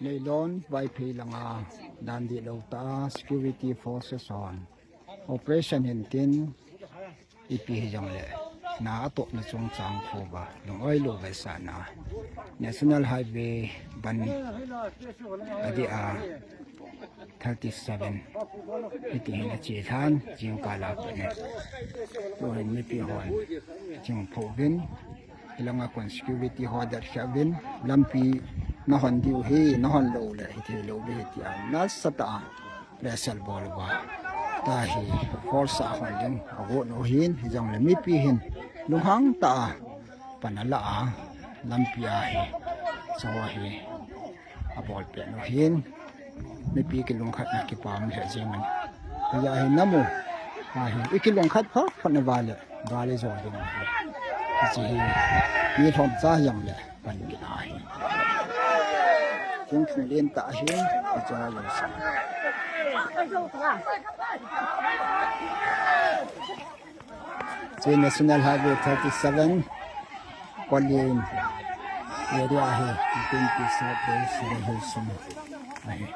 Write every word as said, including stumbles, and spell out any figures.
Neilon Vaiphei langa dan dihlou tah a security forces hon operation hin tin, ipi hijongle na atohna chungchang khova lung-oi lou ve sahna National Highway ban adeh a thirty seven hiti hin ache lhan jingkah a pat in tuhin mipi hon chingphoh uvin, hilanga kon security ho dot khia uvin, lampi nahon diu ahi, nahon lou le hithei lou ve tia nasatah a pressure bol uva, tahi force a hon ding agot u ahin, hijongle mipi hin lunghang tah a pan ala a lampi a hi, sawa hi abol peh u ahin, mipi kilungkhatna kipah um lheh jengin. Hiya hi namu, ahi, ikilungkhat phat phat na vale, vale jo ding ahi. Hiche hi, mi lhomcha jongle pan kit ahi. Chungchang len tah ahi, hiche a jong sa. Hiche National Highway thirty seven, Kolin area ahi, twenty South Bay, Siloho sung ahi.